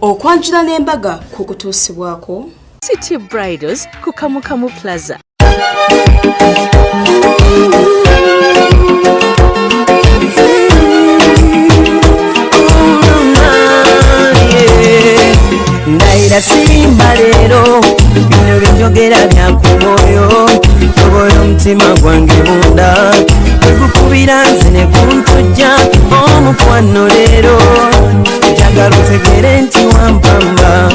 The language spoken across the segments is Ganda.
Okwanjula n'embaga kukutuusibwako City Bridals ku Kamukamu Plaza. Ndayira simba leero, bino byenjogera bya ku mwoyo. Tobola omutima gwange munda, tegukubira nze ne guntujja. Omukwano leero njagala otegere nti wampamba,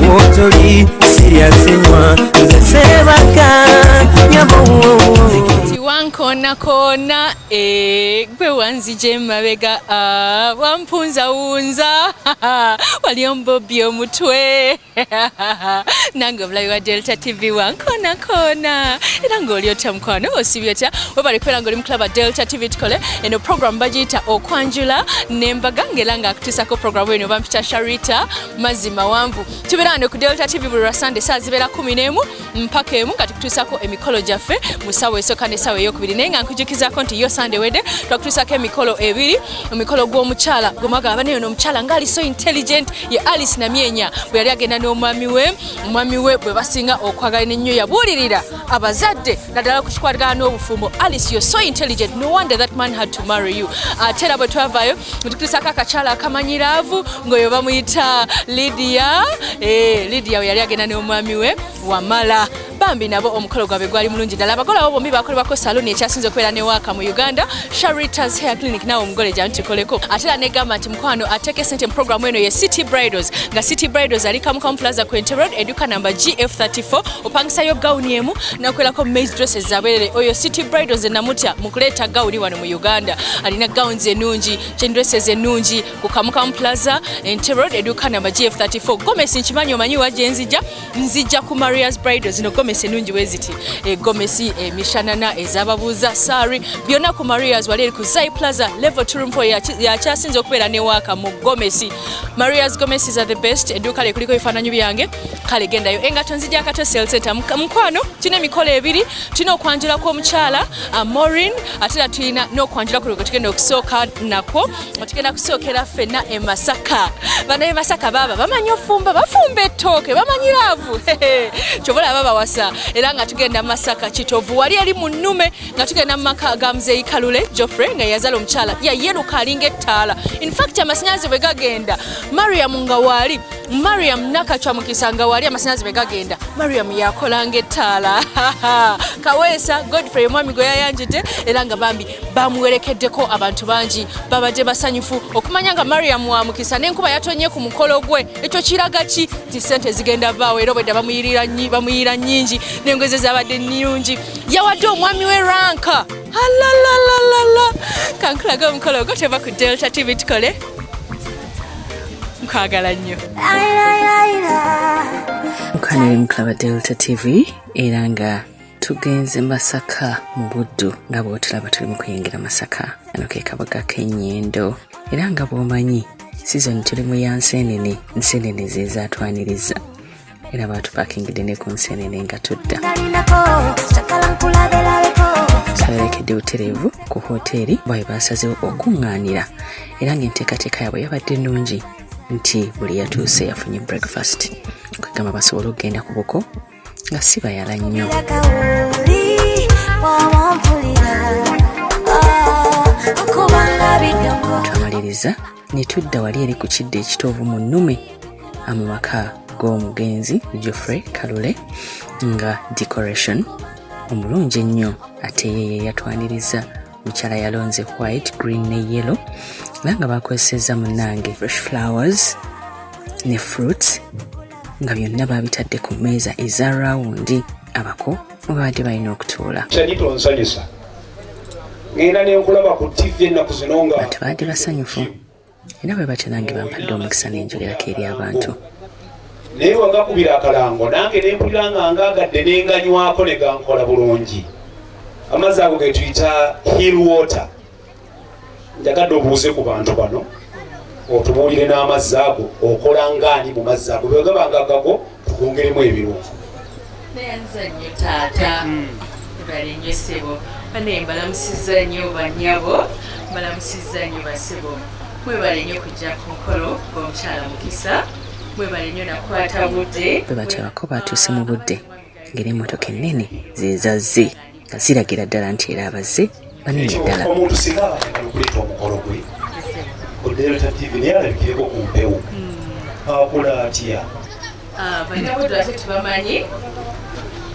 wotoli sirya sinywa, nze sebaka nyabo. Tiwankoonakona, gwe wanzija emabega, wampunzawunza, wali ombobi omutwe. Nange omulabi wa Delta TV wankoonakona, era ng'oli otya mukwano, osibye otya? Webale kubeera ng'oli mukulaba Delta TV. Tukole eno program bagiyita Okwanjula n'Embaga, ng'era ng'akutuusako programu eno bampita Sharita Mazzi Mawanvu. Tubeera wano ku Delta TV buli lwa Sande, saa zibeera 11 mpaka 1, nga tukutuusako emikolo gyaffe mu ssaawa esooka n'essaawa eyokubiri. Naye nga nkujukizaako nti yo Sande wedde twakutuusako emikolo ebiri. Omukolo gw'omukyala gwemwagala banaye, ono omukyala ng'ali so intelligent, ye Alice Namyenya, bwe yali agenda n'omwami we, omwami we bwe basinga okwagala ennyo, yabuulirira abazadde naddala ku kikwatagana n'obufumbo. Alice, you're so intelligent, no wonder that man had to marry you. Ate era bwe twavaayo netukutuusako akakyala akamanyiraavu ng'oyo bamuyita Lydia. Lydia we yali agenda n'omwami we Wamala, bambi nabo omukolo gwabwe gwali mulungi ddala. Abagole abo bombi bakolebwako saloni ekyasinze okubeera ne waaka mu Uganda, Sharitas Hair Clinic. Naawe omugole jangu tukoleko. Ate era negamba nti mukwano ateeka esente mu programu eno ye City Bridals, nga City Bridals ali Kamukamu Plaza, Kwente Road, eduka namba GF34. Opangisayo gawuni emu nakuwerako maze dresses zabwerere. Oyo City Bridals enamutya mu kuleeta gawuni wano mu Uganda, alina gowns ennungi, chain dresses ennungi ku Kamukamu Plaza, Ente Road, eduka namba GF34. Gomesi nkimanyi omanyi wa gye nzija, nzijja ku Marias Bridals. Zino gomesi ennungi bwe ziti, gomesi, emishanana ezababuuza saari, byonna ku Marias wali eri ku Zai Plaza, level 2, room 4, yakyasinze okubeera ne waaka mu gomesi. Marias Gomesi are the best. Edduuka lye kuliko ebifaananyi byange, kale gendayo. Engato nzija Kato Sales Center. Mukwano, tulina emikolo ebiri: tulina okwanjula kw'omukyala Maureen, ate era tulina n'okwanjula kuno kwe tugenda okusooka nakwo. Tugenda kusookera ffenna e Masaka. Bana e Masaka baaba bamanyi ofumba, bafumba ettooke, bamanyi love, kyobola babawasa. Era nga tugenda Masaka Kitovu, wali eri mu nnume, nga tugenda mu maka ga Muzeeyi Kalule Joffrey, nga yazala omukyala yayeruka alinga ettaala. Infact amasanyalaze bwe gagenda, Mariam nga waali, Mariam Nakacwa Mukisa nga waali, amasanyalaze bwe gagenda, Mariam yakolanga ettaala. Kaweesa Godfrey, omwami gwe yayanjidde, era nga bambi bamuwerekeddeko abantu bangi, babadde basanyufu okumanya nga Mariam wa mukisa n'enkuba yatonye ku mukolo gwe. Ekyo kiraga ki? Nti sente zigenda vaawo. Era obwedda bamuyira nnyingi, n'engoye ze zabadde nnungi, yawadde omwami we ranka alalalalala. Kankulaga omukolo ogwo. Teva ku Delta TV, tukole. Nkwagala nnyo. Mukanire mukulaba Delta TV, era nga tugenze Masaka mu Buddu. Nga bw'otulaba tuli mu kuyingira Masaka, kano ke kabuga k'Ennyindo. Era nga bw'omanyi sizoni tuli mu ya nseenene, nseenene ze zaatwaniriza, era baatupakingidde ne ku nseenene nga tudda. Twalekedde butereevu ku hoteeri bwabe basazeewo okuŋŋaanira, era ng'enteekateeka yaabwe yabadde nnungi nti buli yatuuse yafunye breakfast, kwegamba basobole okugenda ku buko nga si bayala nnyo. Twamaliriza ne tudda wali eri ku kidda ekitoovu mu nnume mu maka g'omugenzi Geoffrey Kalule, nga decoration omulungi ennyo ate ye ye yatwaniriza. Mukyala yalonze white, green ne yellow, era nga bakozesezza munnange fresh flowers ne fruits, nga byonna babitadde ku mmeeza eza rawundi abako mwe babadde balina okutuula. Shanita, onsanyusa. Ngenda nenkulaba ku TV ennaku zino nga Abantu babadde basanyufu, era bwe batyo nange bampadde omukisa nenjogerako eri abantu. Naye wagakubira akalango, nange nempulira nga ngaagadde, nenganywako ne gankola bulungi. Amazzi ago getuyita hill water. Njagadde obuuze ku bantu bano, otubuulire n'amazzi ago okola ngaani mu mazzi ago, bwe gabanga gago tugongeremu ebirungo. Neyanza nnyo taata, ebale nnyo ssebo. Banaye mbalamusizza nnyo bannyabo, mbalamusizza nnyo basebo. Mwebale nnyo kujja ku mukolo gw'omukyala Mukisa. Mwebale nnyo nakukwata budde. Bwe batyo abako baatuuse mu budde ng'era emmotoka ennene ze zazze nga ziragira ddala nti era abazze banene ddala. Omuntu singa aba ayagala okuleeta omukolo gwe ku Delta TV naye alabikireko ku mpewo, akola atya? Bannabuddu ate tubamanyi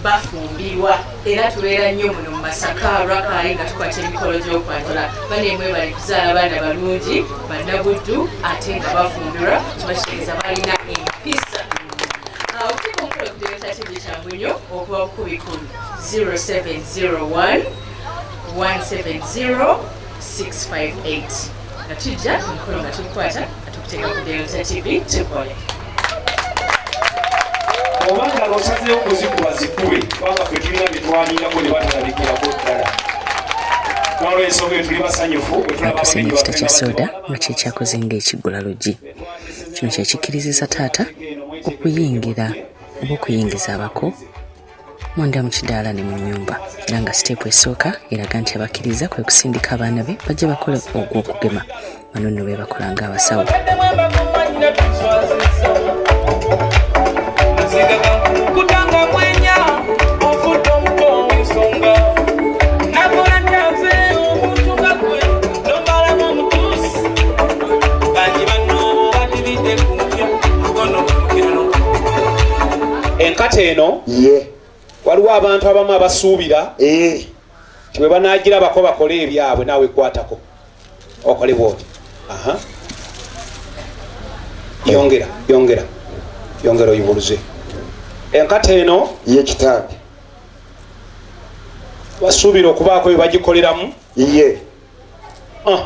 bafumbirwa era tubeera nnyo muno mu Masaka, Rakai, nga tukwata emikolo gy'okwanjula. Bane mwebale kuzaala abaana balungi bannabuddu ate nga bafumbirwa, kiba kitegeeza balina empisa. Okuteeka omukolo ku Delta TV kyangu nnyo, okuba bukubikumi 0701 170 658 nga tujja omukolo nga tugukwata nga tukuteeka ku Delta TV tukole. Oba nga osazeewo kuzikuba zikube, kubanga ffe tulina bye twanirako ne batalabikirako ddala. N'olwensonga eyo tuli basanyufu bwe tulaba Batuuse abagenyi n'ekita baffe kya nga soda nga kye kyakoze ng'ekiggula luggi. Kino kye kikkirizisa taata okuyingira oba okuyingiza abako munda mu kidaala ne mu nnyumba, era nga siteepu esooka eraga nti abakkiriza kwe kusindika abaana be bajje bakole ogw'okugema. Bano nno be bakola ng'abasawo. Enkata eno Ye. waliwo abantu abamu abasuubira nti bwe banaagirabako bakole ebyabwe, naawe kwatako okole bwoti. Aha, yongera yongera yongera oyibuluze enkata eno. Ye kitange. Basuubira okubaako bye bagikoleramu. Ye. Ah,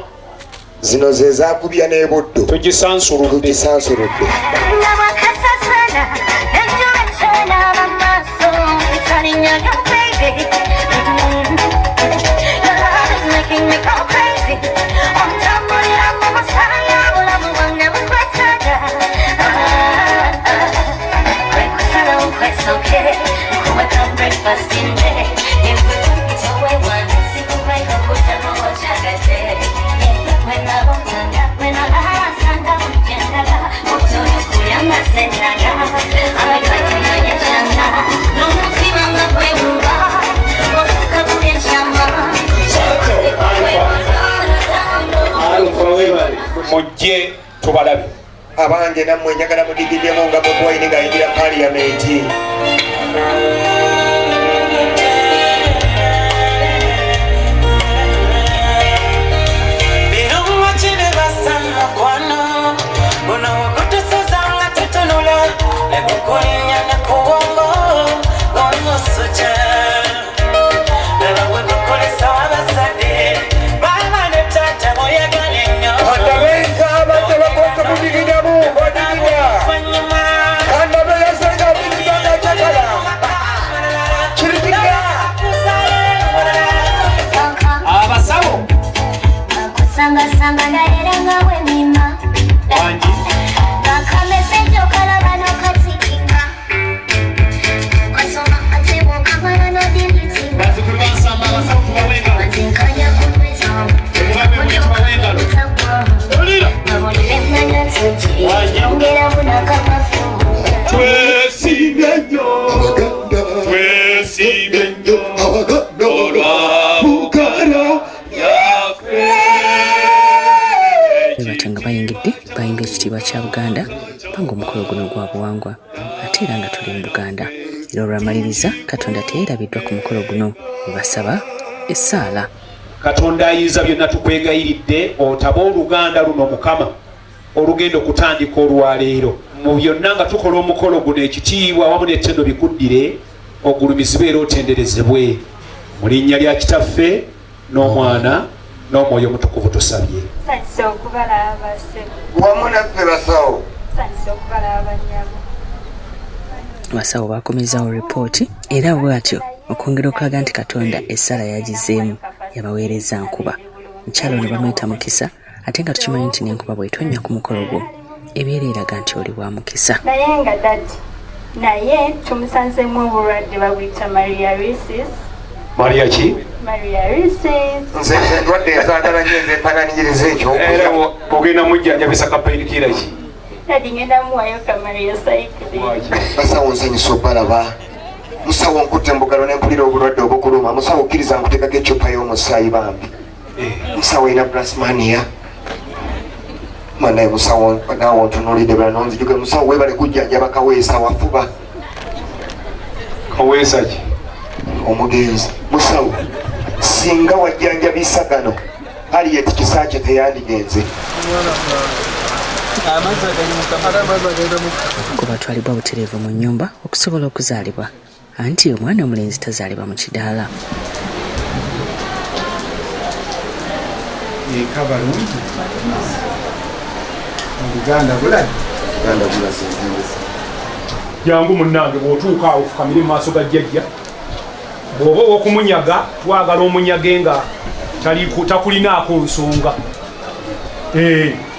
Zino ze zaakubya n'ebuddu. Tugisansuludde. Tugisansuludde. Breakfast in bed, Mujje tubalabe. Abange nammwe njagala mudigiddemu nga Bobi Wine ng'ayingira paaliyamenti. Birungo kibibasa mukwano guno wegutusuza nga tutunula ne gukulinnya ne ku bwongo ng'omusuja laba we gukulisa w'abazadde maama ne taata boyagala ennyo. Kandabe abadde bakwata mudigidamu badigida. Oluvannyuma Kandabe yasenga adigida ng'akyagala. Kirikiga. Abasawo. Bakusangasanga naye nga wemima. Wangi. Bakamese okalaba n'okatikinga osoma ate bwokamala n'odilitinga. Bazzukulu ba Nsamba, abasawo tubawe engalo. Bazinkanya kumeza. Temubabe mwe, tubawe engalo. Wulira. Wangi. Twesiimye nnyo, twesiimye nnyo olwa Buganda yaffe. Bwe batyo nga bayingidde bayimbye ekitiibwa kya Buganda, kubanga omukolo guno gwa buwangwa ate era nga tuli mu Buganda. Era olwamaliriza Katonda teyeerabiddwa ku mukolo guno ne basaba essaala. Katonda ayinza byonna, tukwegayiridde otabe oluganda luno Mukama olugenda okutandika olwaleero. Mu byonna nga tukola omukolo guno, ekitiibwa awamu n'ettendo bikuddire, ogulumizibwe era otenderezebwe. Mu linnya lya Kitaffe n'Omwana n'Omwoyo Omutukuvu tusabye. Nsanyuse okubalaba ssebo. Wamu naffe basawo. Nsanyuse okubalaba nnyabo. Abasawo bakomezaawo ripooti era bw'atyo okwongera okulaga nti Katonda essaala yagizeemu, yabaweereza nkuba. Mukyala ono bamuyita Mukisa, ate nga tukimanyi nti n'enkuba bw'etonnya ku mukolo gwo ebeera eraga nti oli wa mukisa. Naye nga daddy, naye tumusanzeemu obulwadde babuyita Maria Risis. Maria ki? Maria Risis. Nze endwadde ezaagala nnyo ezeefaanaanyiriza Era ekyokulya. ogenda mujjanjabisa ka painkiller ki? Daddy ngenda muwayo Kamaria cycling. Basawo nsanyusa obalaba. Musawo nkutte mbugalo ne mpulira obulwadde obukuluma. Musawo okkiriza nkuteekako eccupa y'omusaayi bambi. Musawo erina Brasmania. Mwanaye musawo naawe ontunuulidde bula nonzijuke. Musawo weebale kujjanjaba Kaweesa wafuba. Kaweesa ki? Omugenzi. Musawo singa wajjanjabisa gano Harriet Kisaakye teyandigenze. Kubatwalibwa butereevu mu nnyumba okusobola okuzaalibwa anti omwana omulenzi tazaalibwa mu kidaala. Eka balungi oluganda bulazi Oluganda bulazi ngenze. Jangu munnange bw'otuuka awo fukamire mu maaso ga jjajja. Bw'oba ow'okumunyaga twagala omunyage nga takulinaako nsonga.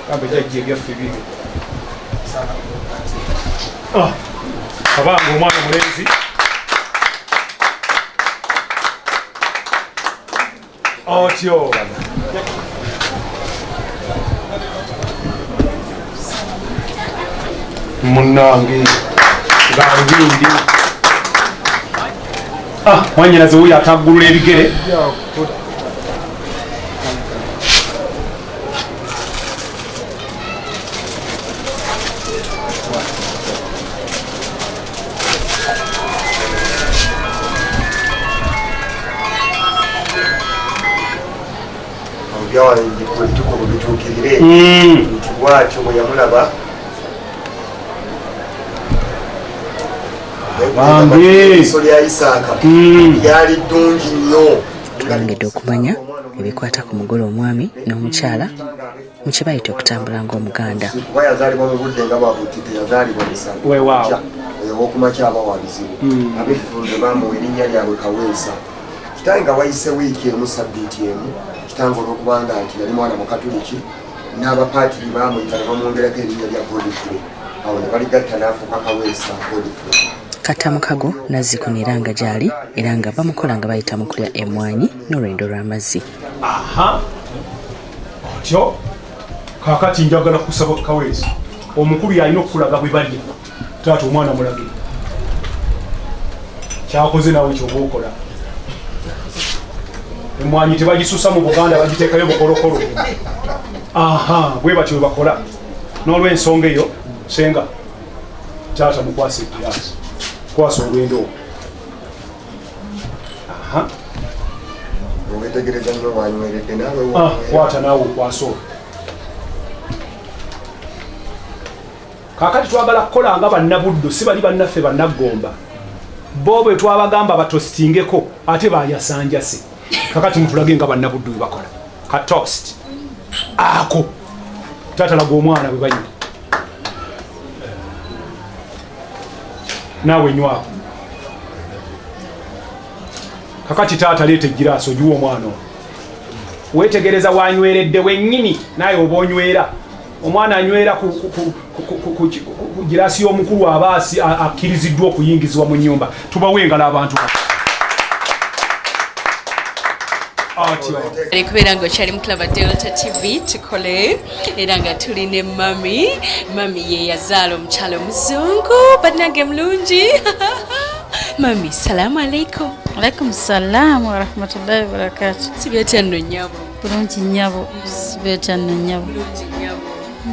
Gambe jjajja ebyaffe biri. Kabanga omwana omulenzi. Otyo. Munnange galubindi. Mwannyinaze wuuyo ataggulula ebigere. Ebyawandiikibwa ebitukuvu bituukirire nti bw'atyo bwe yamulaba. Eriiso lya Isaaka lyali ddungi nnyo. Tweyongedde okumanya ebikwata ku mugole omwami n'omukyala mu kye bayita okutambula ng'Omuganda. Kuba yazaalibwa mu budde nga bwa buti, teyazaalibwa misana. Weewaawo. Ow'okumakya aba wa bizibu. Ab'effumbe baamuwa erinnya lyabwe Kaweesa. Kitange nga wayise wiiki emu sabbiiti emu, kitange olw'okubanga nti yali mwana Mukatuliki, n'abapaatiri baamuyita ne bamwongerako erinnya lya Godfrey. Awo ne baligatta n'afuuka Kaweesa Godfrey. Kattamukago nazzikuno era nga gy'ali era nga bamukola nga bayita mu kulya emmwanyi n'olwendo lw'amazzi. Aha. Otyo. Kaakati njagala kusaba Kaweesa. Omukulu yalina okukulaga bwe balya. Taata omwana mulage. Kyakoze naawe ky'oba okola. Emmwanyi tebagisusa mu Buganda, bagiteekayo bukolokolo. Aha, bwe batyo bwe bakola. N'olw'ensonga eyo, senga taata mukwase egiraasi. Kwasa olwendo olwo. Aha. Weetegereza nnyo bw'anyweredde naawe w'onywera. Kwata naawe okwase olwo. Kaakati twagala kukola nga bannabuddu, si bali bannaffe bannaggomba. Bo bwe twabagamba batostingeko ate bayasanjase. Kaakati mutulage nga bannabuddu bwe bakola. Ka toast. Ako. Taata laga omwana bwe banywa. Naawe nywako. Kakati taata leeta egiraasi ogiwe omwana ono. Weetegereza wanyweredde wennyini naye oba onywera. Omwana anywera ku giraasi y'omukulu aba akkiriziddwa okuyingizibwa mu nnyumba. Tubawe engalo abantu. Kubeera ng'okyali mu Club Delta TV tukole era nga tuli ne mami. Mami ye yazaala omukyala omuzungu bannange mulungi. Mami, salaamu alaikum. Alaikum salaam wa rahmatullahi wa barakatuh. Sibyetya nno nnyabo. Bulungi nnyabo. Sibyetya nno nnyabo. Bulungi nnyabo.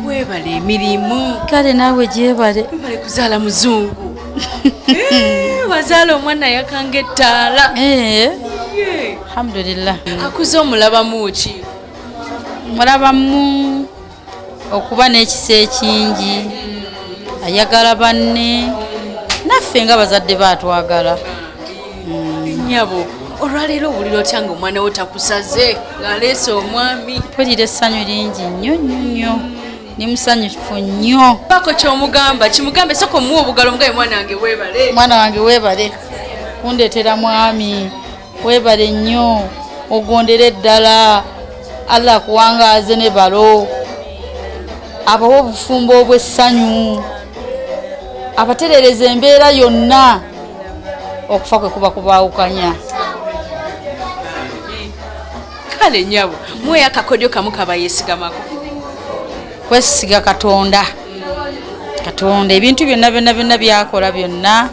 Weebale emirimu. Kale naawe gyebale. Weebale kuzaala muzungu. Wazaala omwana yakanga ettaala. Alhamdulillah. Akuze omulabamu ki? Mulabamu okuba n'ekisa ekingi, ayagala banne, naffe nga bazadde baatwagala. Nnyabo, olwaleero owulira otya ng'omwana wo takusaze ng'aleese omwami? Mpulira essanyu lingi nnyo nnyo nnyo. Ndi musanyufu nnyo. Baako ky'omugamba, kimugambe sooka omuwe obugalo omugambe mwana wange weebale. Mwana wange weebale kundeetera mwami, weebale nnyo, ogondere ddala, Allah akuwangaaze ne balo, abawe obufumbo obw'essanyu, abatereereza embeera yonna, okufa kwe kuba kubaawukanya. Kale nnyabo, muweeyo akakodyo kamu kaba yeesigamako. Kwesiga Katonda. Katonda ebintu byonna byonna byonna byakola byonna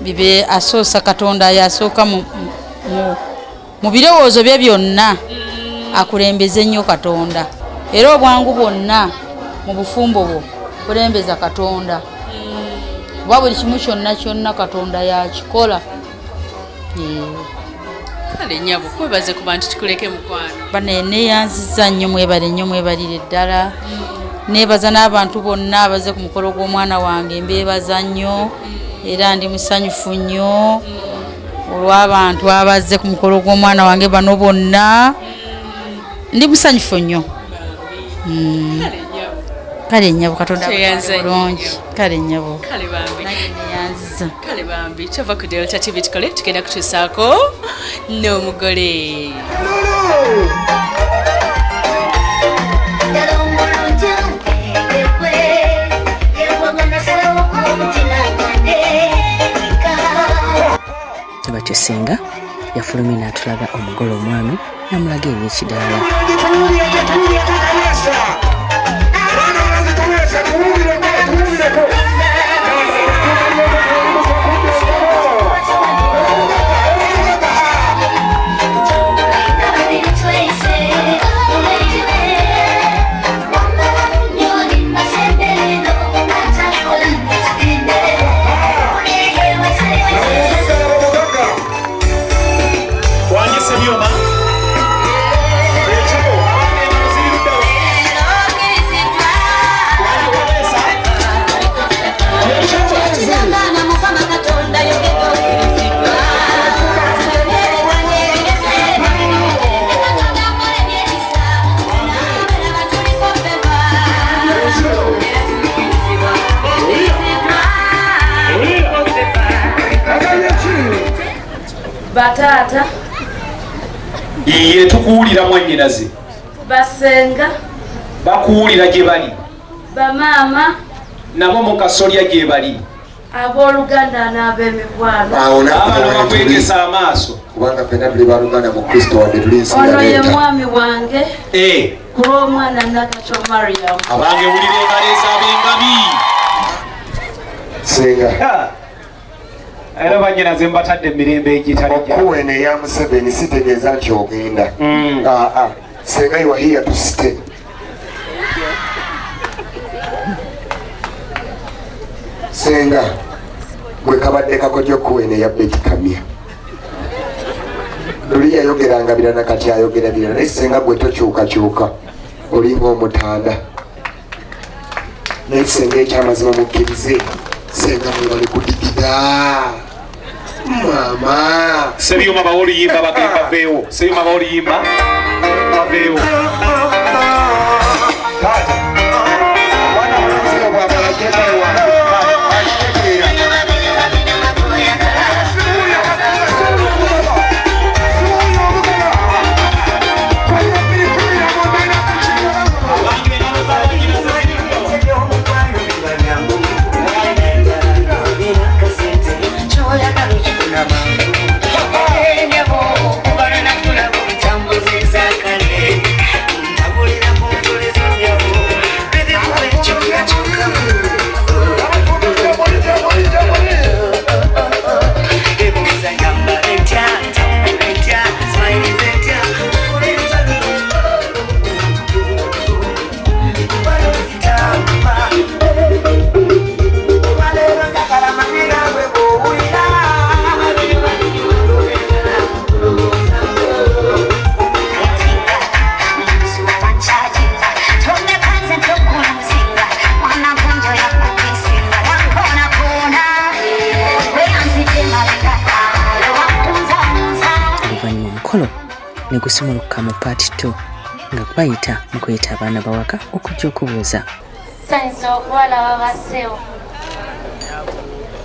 bibe asoosa Katonda yasooka mu birowoozo bye byonna, akulembeze nnyo Katonda. Era obwangu bwonna mu bufumbo bwo kulembeza Katonda, kuba buli kimu kyonna kyonna Katonda yakikola. Kale nnyabo, kwebaze ku bantu, tukuleke mukwano. Bane neeyanziza nnyo, mwebale nnyo, mwebalire ddala. Neebaza n'abantu bonna abaze ku mukolo gw'omwana wange, mbeebaza nnyo era ndi musanyufu nnyo olw'abantu abazze ku mukolo gw'omwana wange bano bonna, ndi musanyufu nnyo. Kale nnyabo, Katonda Kyeyanza abatwale bulungi. Kale nnyabo. Kale bambi. Neyanziza. Kale bambi, kyova ku Delta TV tukole tugenda kutuusaako n'omugole. Batyo senga yafulumye n'atulaga omugole omwami n'amulaga eri ekidaala. Wangise byuma. Bataata. Iye, tukuwulira mwannyinaze. Basenga. Bakuwulira gye bali. Bamaama. Nabo mu kasolya gye bali. Abooluganda n'ab'emikwano. Awo naffe Abaana wetuli. bakwegesa amaaso. Kubanga ffenna tuli baluganda mu Kristo, wadde tuli nsi Ono ye yaleeta. mwami wange ku lw'omwana Nakato Mariam. Abange, wulira engalo ez'abengabi. Senga. Era bannyinaze mbatadde emirembe egitali gya. Okuwa eno eya Museveni sitegeeza nti ogenda. Aa, senga, you are here to stay. Senga, gwe kabadde kakodyo okuwa eno eya Betty Kamya. Luli yayogeranga birala, kati ayogera birala, naye senga gwe tokyukakyuka, olinga omutanda. Naye senga, ekyamazima mukkirize, senga mwebale kudigida maama. Sebyuma bawa oluyimba, bagenda baveewo. Sebyuma bawa oluyimba, baveewo. Taata, omwana mulenzi bw'abala jjajja wange akitegeera. Oluvannyuma omukolo ne gusumulukuka mu part 2 nga bayita mu kuyita abaana bawaka okujja okubuuza. Nsanyuse okubalaba bassebo.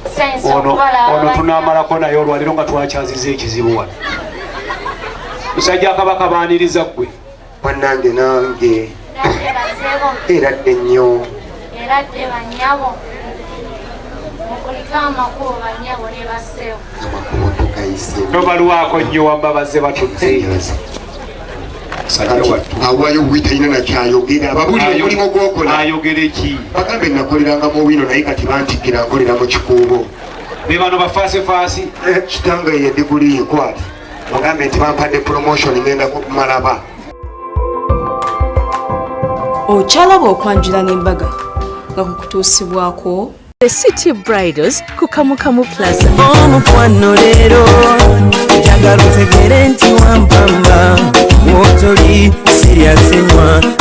Nsanyuse Ono okubalaba ono bassebo. Tunaamalako naye olwaleero nga twakyaziza ekizibu wano. Musajja Kabaka, baaniriza ggwe. Bannange, nange. Nadde bassebo. Era dde nnyo. Era dde bannyabo. Mukulike amakubo bannyabo ne bassebo. Amakubo tugayise. Tobalwako nnyo, wamba bazze batudde. Awayo wi talina nakyayogera, ababuulire omulimu gwokola. Ayogere ki? Bagambe nakoleranga mu wino, naye kati bantikkira nkolera mu Kikuubo. Be bano bafaasifaasi. Kitange ye diguli yekwata, bagambe nti bampadde promotion, ngenda kumalaba. Okyalaba okwanjula n'embaga nga kukutuusibwako The City Bridals ku Kamukamu Plaza. Omukwano leero njagala otegere nti wampamba wotoli siryasenywa.